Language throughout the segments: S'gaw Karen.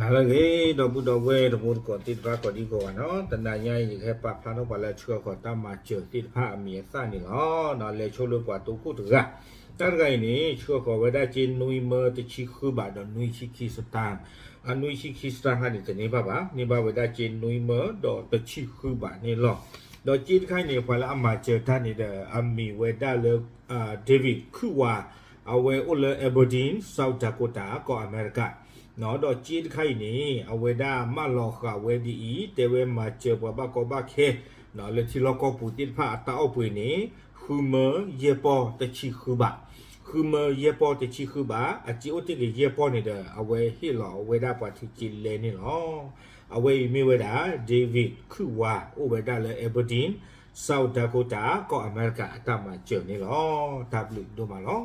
ဟါလၢအဂ့ၤ ဒီပုၢ်ဒီဝဲၢ်တံၤသကိးသ့ၣ်တဖၣ်ကိးဒံကိးဂၤနီၤ, တနၤညါအံၤ ယကဟဲပာ်ဖျါထီၣ်ပှၤလၢဆှၢဃီၤတၢ်မၤစၢၤသ့ၣ်တဖၣ်အမံၤအသၣ်န့ၣ်လီၤ. လဲၤဆိလၢပှၤတိခိၣ်တဂၤ, တၢ်တဂၤအံၤန့ၣ် ဆှၢဃီၤဝဲဒၣ်က့နွံမၢတဆံဃုဘးဒီးနွံဆံခံစတၢၣ်, အနွံဆံခံစတၢၣ်ခါန့ၣ် တန့ၢ်ဘၣ်ဘၣ်, န့ၢ်ဘၣ်ဝဲဒၣ်က့နွံမၢဒီးတဆံဃုဘးန့ၣ်လီၤ. ဒီးက့တခါအံၤန့ၣ် ပှၤလၢအမၤစၢၤတၢ်န့ၣ်ဒီး အမံၤဝဲဒၣ်လၢ David ခုၣ်ဝါ, အဝဲအိၣ်လၢ Aberdeen, South Dakota ကီၢ်အမဲရကၤ, ဒီးက့တခါအံၤန့ၣ် အဝဲဒၣ်မၢလီၤဃာ်ဝဲဒ်အံၤ, တဲဝဲမၤစၢၤပှၤဘၣ်ကီဘၣ်ခဲ လၢထံလီၢ်ကီၢ်ပူၤသ့ၣ်တဖၣ်အတၢ်အိၣ်ပှ့ၤန့ၣ် ဃုမၢယဲၢ်ပီၢ်တဆံဃုဘး, ဃုမၢယဲၢ်ပီၢ်တဆံဃုဘး, အစ့အိၣ်တ့ၢ်က့ၤယဲၢ်ပီၢ်န့ၣ်ဒီး အဝဲဟ့ၣ်လီၤဝဲဒၣ်ပှၤထုးက့လဲန့ၣ်လီၤ. အဝဲအံၤမ့ၢ်ဝဲဒၣ် David ခုၣ်ဝါ အိၣ်ဝဲဒၣ်လၢ Aberdeen, South Dakota ကီၢ်အမဲရကၤအတၢ်မၤစၢၤန့ၣ်လီၤ. တၢ်ဘျုးဒိၣ်မးလီၤ.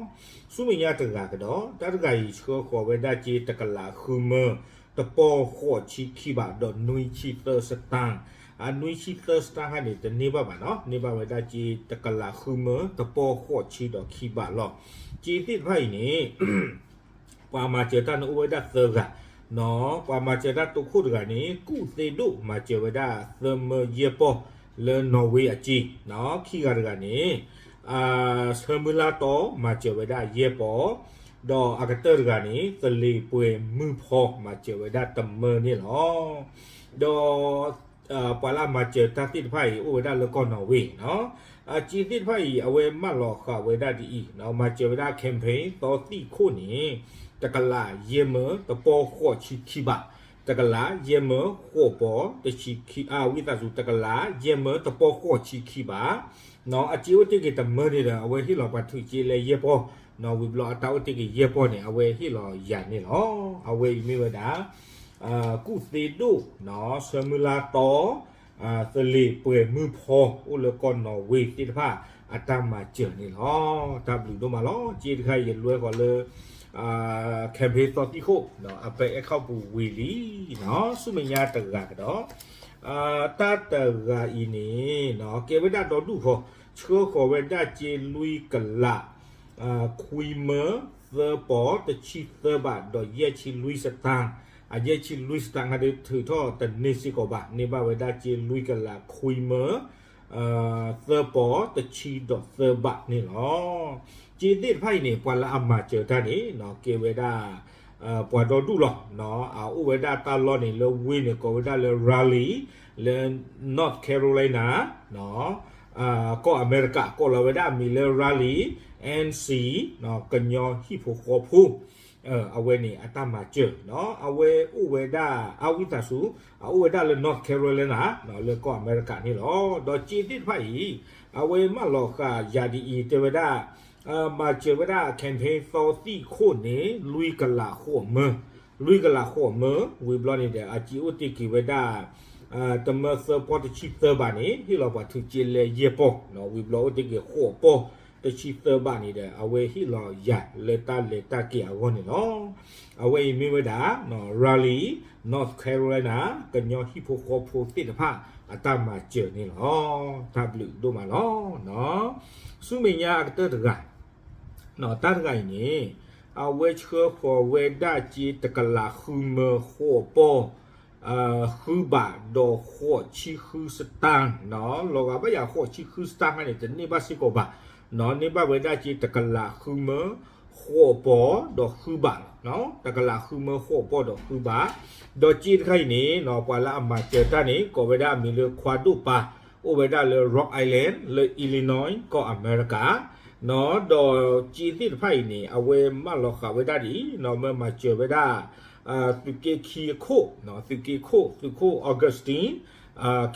ဆူမဲာ်ညါတဂၤကဒီး တၢ်တဂၤအံၤ ဆှၢဃီၤဝဲဒၣ်က့တကလးဃုမၢ တပီၢ်ဃိးဆံခံဘးဒီးနွံဆံသၢစတၢၣ်, အနွံဆံသၢစတၣ်ခါန့ၣ် တန့ၢ်ဘၣ်ဘၣ်နီၤ, န့ၢ်ဘၣ်ဝဲဒၣ်က့တကလးဃုမၢ တပီၢ်ဃိးဆံဒီးခံဘးလီၤ. က့သ့ၣ်တဖၣ်အံၤန့ၣ် ပှၤမၤစၢၤတၢ်န့ၣ်အိၣ်ဝဲဒၣ်သၢဂၤ, ပှၤမၤစၢၤတၢ်တိခိၣ်တဂၤန့ၣ် ကူၣ်သ့ဒိၣ် မၤစၢၤဝဲဒၣ်သၢမၢယဲၢ်ပီၢ်လၢနီၣ်ဝ့အစ့, ခံဂၤတဂၤန့ၣ် ဆၢမုၢ်လၢ်တီ မၤစၢၤဝဲဒၣ်ယဲၢ်ပီၢ်, ဒီးအကတၢၢ်တဂၤန့ၣ် သလ့ၤပှဲၤမုၢ်ဖီ မၤစၢၤဝဲဒၣ်တမၢန့ၣ်လီၤ. ဒီး ပှၤလၢအမၤစၢၤတၢ်သ့ၣ်တဖၣ်အံၤ အိၣ်ဝဲဒၣ်လၢကီၢ်နီၣ်ဝ့နီၤ. အစ့သ့ၣ်တဖၣ်အံၤ အဝဲမၢလီၤဃာ်ဝဲဒၣ်ဒ်အံၤ, မၤစၢၤဝဲဒၣ် campaign သီသံၣ်ခိၣ်န့ၣ် တကလးယဲၢ်မၢတပီၢ်ဃိးဆံခံဘး, တကလးယဲၢ်မၢဃိးပီၢ်တဆံခံ, ဝံသးစူၤ တကလးယဲၢ်မၢတပီၢ်ဃိးဆံခံဘး, အစ့အိၣ်တ့ၢ်က့ၤတမၢန့ၣ်ဒီး အဝဲဟ့ၣ်လီၤပှၤထုးက့လဲယဲၢ်ပီၢ်, ဝံၤဘျီအတၢ်အိၣ်တ့ၢ်က့ၤယဲၢ်ပီၢ်န့ၣ် အဝဲဟ့ၣ်လီၤယၤန့ၣ်လီၤ. အဝဲအံၤမ့ၢ်ဝဲဒၣ် ကူၣ်သ့ဒိၣ်, ဆၢမုၢ်လၢ်တီ, သလ့ၤပှဲၤမုၢ်ဖီ အိၣ်လၢကီၢ်နီၣ်ဝ့သ့ၣ်တဖၣ် အတၢ်မၤစၢၤန့ၣ်လီၤ. တၢ်ဘျုးဒိၣ်မးလီၤ. က့တခါအံၤ ယလွဲဃီၤလၢ campaign သီသံၣ်ခိၣ် အပဲအဲၣ်ခီပူၤဝံၤလံနီၤ, ဆူမဲာ်ညါတဂၤကဒီး, တၢ်တဂၤအံၤန့ၣ် ကဲဝဲဒၣ်ဒီဒူၣ်ဃီ, ဆှၢဃီၤဝဲဒၣ်က့လွံၢ်ကလး ခွံမၢ သၢပီၢ် တဆံသၢဘး ဒီးယဲၢ်ဆံလွံၢ်စတၣ်, အယဲၢ်ဆံလွံၢ်စတၣ်ခါဒုးထုးထီၣ်တန့ၢ်စ့ၢ်ကီးဘၣ်, န့ၢ်ဘၣ်ဝဲဒၣ်က့လွံၢ်ကလး ခွံမၢ သၢပီၢ် တဆံဒီးသၢဘးန့ၣ်လီၤ. က့သ့ၣ်တဖၣ်အံၤန့ၣ် ပှၤလၢအမၤစၢၤတၢ်န့ၣ် ကဲဝဲဒၣ် ပှၤဒီဒူၣ်လီၤ. အအိၣ်ဝဲဒၣ်တၢ်လီၢ်န့ၣ် လၢဝ့ၢ်န့ၣ် ကိးဝဲဒၣ်လၢ Raleigh လၢ North Carolina ကီၢ်အမဲရကၤ ကိးလီၤဝဲဒၣ်အမံၤလၢ Raleigh NC ကညီဟံၣ်ဖိဃီဖိ အဝဲန့ၣ်အတၢ်မၤစၢၤ, အဝဲအိၣ်ဝဲဒၣ် အဝံသးစူၤ အအိၣ်ဝဲဒၣ်လၢ North Carolina လၢကီၢ်အမဲရကၤန့ၣ်လီၤ. ဒီးက့သ့ၣ်တဖၣ်အံၤ အဝဲမၢလီၤဃာ်ယၤဒ်အံၤ တဲဝဲဒၣ် မၤစၢၤဝဲဒၣ် campaign သီသံၣ်ခိၣ်န့ၣ် လွံၢ်ကလးဃိးမၢ, လွံၢ်ကလးဃိးမၢ ဝံၤဘျီန့ၣ်ဒီး အစ့အိၣ်တ့ၢ်က့ၤဝဲဒၣ် တမၢသၢပီၢ်တဆံသၢဘးန့ၣ် ဟ့ၣ်လီၤပှၤထုးက့လဲယဲၢ်ပီၢ်, ဝံၤဘျီအိၣ်တ့ၢ်က့ၤဃိးပီၢ်တဆံသၢဘးန့ၣ်ဒီး အဝဲဟ့ၣ်လီၤယၤလၢတၢ်လဲၤတၢ်က့ၤအဂီၢ်န့ၣ်လီၤ. အဝဲအံၤမ့ၢ်ဝဲဒၣ် Raleigh North Carolina ကညီဟံၣ်ဖိဃီဖိသ့ၣ်တဖၣ် အတၢ်မၤစၢၤန့ၣ်လီၤ. တၢ်ဘျုးဒိၣ်မးလီၤ. ဆူမဲာ်ညါအကတၢၢ်တဂၤ တၢ်တဂၤအံၤန့ၣ် အဝဲဆှၢဃီၤဝဲဒၣ်က့တကလးဃုမၢဃိးပီၢ် ဃုဘးဒီးဃိးဆံဃုစတၣ်, လီၤဂာ်ဘၣ်ယၤဃိးဆံဃုစတၣ်ခါန့ၣ် တန့ၢ်ဘၣ်စ့ၢ်ကီးဘၣ်, န့ၢ်ဘၣ်ဝဲဒၣ်က့တကလးဃုမၢဃိးပီၢ်ဒီးဃုဘးလီၤ. တကလးဃုမၢဃိးပီၢ်ဒီးဃုဘး, ဒီးက့တခါအံၤန့ၣ် ပှၤလၢအမၤစၢၤတၢ်န့ၣ် ကိးဝဲဒၣ်အမံၤလၢခွါဒိၣ်ပၤ အိၣ်ဝဲဒၣ်လၢ Rock Island လၢ Illinois ကီၢ်အမဲရကၤ, ဒီးက့သ့ၣ်တဖၣ်အံၤန့ၣ် အဝဲမၢလီၤဃာ်ဝဲဒၣ်ဒ်အံၤ မၢမၤစၢၤဝဲဒၣ် သုးက့ခံအခိၣ်, သုးက့ခိၣ် သုးခိၣ် Augustine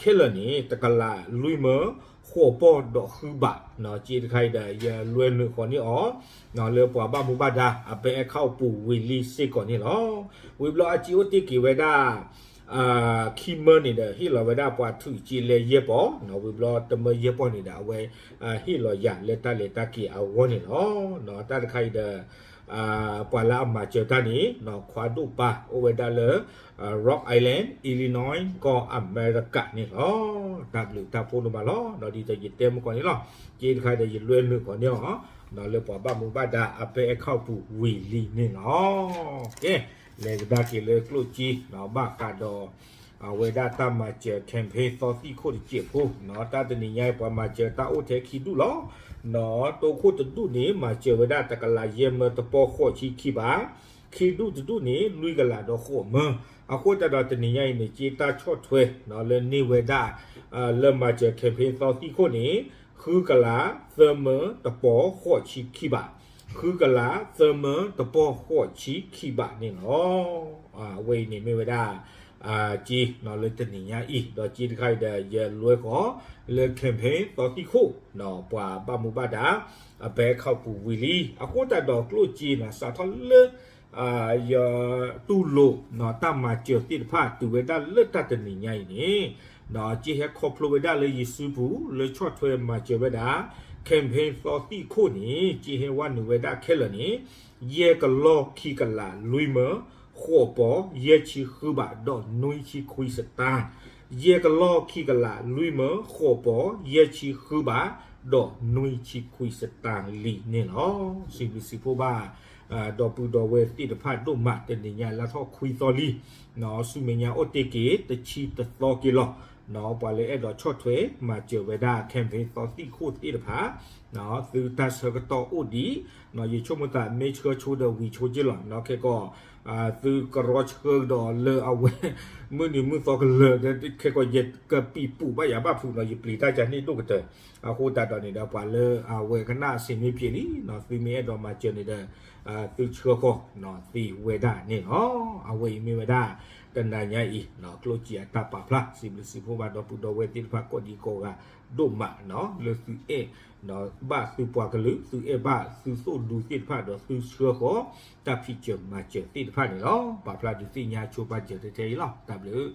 Keller န့ၣ် တကလးလွံၢ်မၢဃိးပီၢ်ဒီးဃုဘး, က့တခါအံၤဒီး ယလွဲနုာ်ဃီၤန့ၢ်အီၤ လၢပှၤဘၣ်မူဘၣ်ဒါ အပဲအဲၣ်ခီပူၤဝံၤလံစ့ၢ်ကီးန့ၣ်လီၤ. ဝံၤဘျီအစ့အိၣ်တ့ၢ်က့ၤဝဲဒၣ် ခံမၢန့ၣ်ဒီး ဟ့ၣ်လီၤဝဲဒၣ်ပှၤထုးက့လဲယဲၢ်ပီၢ်, ဝံၤဘျီတမၢယဲၢ်ပီၢ်န့ၣ်ဒီး အဝဲဟ့ၣ်လီၤယၤလၢတၢ်လဲၤတၢ်က့ၤအဂီၢ်န့ၣ်လီၤ. တၢ်တခါအံၤဒီး ပှၤလၢအမၤစၢၤတၢ်န့ၣ် ခွါဒိၣ်ပၤ အိၣ်ဝဲဒၣ်လၢ Rock Island, Illinois ကီၢ်အမဲရကၤန့ၣ်လီၤ. တၢ်ဘျုးတၢ်ဖှိၣ်ဒိၣ်မးလီၤ. ဒ်သိးယတဲမုၢ်ကီၢ်န့ၣ်လီၤ. က့တခါဒီး ယလွဲနုာ်ဃီၤန့ၢ်အီၤ လၢပှၤဘၣ်မူဘၣ်ဒါ အပဲအဲၣ်ခီပူၤဝံၤလံန့ၣ်လီၤ. ကဲ လဲၤကဒါက့ၤလၢကျိၣ်စ့ ဘၣ်ဃးဒီး အဝဲဒၣ်တၢ်မၤစၢၤ campaign သီသံၣ်ခိၣ်တစဲးဖိ, တၢ်တနံၤညါအံၤ ပှၤမၤစၢၤတၢ်အိၣ်ထဲခံဒူၣ်လီၤ. တိခိၣ်တဒူၣ်န့ၣ် မၤစၢၤဝဲဒၣ်တကလးယဲၢ်မၢတပီၢ်ဃိးဆံခံဘး, ခံဒူၣ်တဒူၣ်န့ၣ် လွံၢ်ကလးဒီးဃိးမၢ. အဃိသတးဒီးတနံၤညါအံၤန့ၣ် က့တၢ်ဆီၣ်ထွဲလၢန့ၢ်ဝဲဒၣ် လၢမၤစၢၤ campaign သီသံၣ်ခိၣ်န့ၣ် ဃုကလးသၢမၢတပီၢ်ဃိးဆံခံဘး, ဃုကလးသၢမၢတပီၢ်ဃိးဆံခံဘးန့ၣ်လီၤ. အဝဲအံၤန့ၣ်မ့ၢ်ဝဲဒၣ် က့လၢတနံၤညါအံၤ, ဒီးက့တခါအံၤဒီး ယလဲၤဃီၤလၢ campaign သီသံၣ်ခိၣ် ပှၤဘၣ်မူဘၣ်ဒါ အဘဲခီပူၤဝံၤလံ. အဃိသတးဒီးကျိၣ်စ့န့ၣ် စးထီၣ်လၢ ယတူၢ်လိာ် တၢ်မၤစၢၤသ့ၣ်တဖၣ်တုၤဝဲဒၣ်လၢတၢ်တနံၤညါအံၤန့ၣ် က့ဟဲခီဖျိဝဲဒၣ်လၢယစုပူၤ လၢဆီၣ်ထွဲမၤစၢၤဝဲဒၣ် campaign သီသံၣ်ခိၣ်န့ၣ် က့ဟဲဝဲနုာ်ဝဲဒၣ်ခဲလၢာ်န့ၣ် ယဲၢ်ကလီၢ်ခံကလးလွံၢ်မၢ ဃိးပီၢ်ယဲၢ်ဆံဃုဘး ဒီးနွံဆံခွံစတၣ်, ယဲၢ်ကလီၢ်ခံကလးလွံၢ်မၢ ဃိးပီၢ်ယဲၢ်ဆံဃုဘး ဒီးနွံဆံခွံစတၣ်လံန့ၣ်လီၤ. စံးဘျုးစံးဖှိၣ်ဘၣ် ဒီပုၢ်ဒီဝဲၢ်သ့ၣ်တဖၣ်ဒိၣ်မး တနံၤညါလါထီၣ်ခွံသီလံ, ဆူမဲာ်ညါအိၣ်တ့ၢ်က့ၤတဆံတသီက့ၤလီၤ. ပှၤလၢအဲၣ်ဒိးဆီၣ်ထွဲမၤစၢၤဝဲဒၣ် campaign သီသံၣ်ခိၣ်သ့ၣ်တဖၣ် သုတၢ်ဆၢကတီၢ်အိၣ်ဒံး, ယဆိကမိၣ်သးမ့ၢ်ဆှၢဆိဒီးဝံၤဆိက့ၤလီၤ. ခဲကီး သုကရီဆှၢကဒီးလၢအဝဲ မုၢ်နံၤမုၢ်သီကလၢာ် ခဲကီးယကပံာ်ပူၤဘၣ်ယၤဘၣ်ဖုးနီၤ ယပျံၤတၢ်ကန့ၣ်ဒိၣ်ကတၢၢ်. အဃိသတးဒီးန့ၣ်ဒီး ပှၤလၢအဝဲကနၣ်စ့မ့ၢ်ပျဲလံ သုမ့ၢ်အဲၣ်ဒိးမၤစၢၤန့ၣ်ဒီး သုဆှၢဃီၤသ့ဝဲဒၣ်န့ၣ်လီၤ. အဝဲအံၤမ့ၢ်ဝဲဒၣ် တနၤညါအံၤ ကျိၣ်စ့အတၢ်ပာ်ဖျါ စံးဘျုးစံးဖှိၣ်ဘၣ်ဒီပုၢ်ဒီဝဲၢ်သ့ၣ်တဖၣ်ကိးဒံကိးဂၤဒိၣ်မး လၢသုအဲၣ်ဘၣ်သုပှၤကလုာ် သုအဲၣ်ဘၣ်သုသိၣ်ဒူသ့ၣ်တဖၣ်ဒီးသုဆှၢဃီၤ တၢ်ဖံးစၢၤမၤစၢၤသ့ၣ်တဖၣ်န့ၣ်လီၤ. ပာ်ဖျါဒုးသ့ၣ်ညါဆိပာ်စၢၤထဲထဲအံၤလီၤ. တၢ်ဘျုး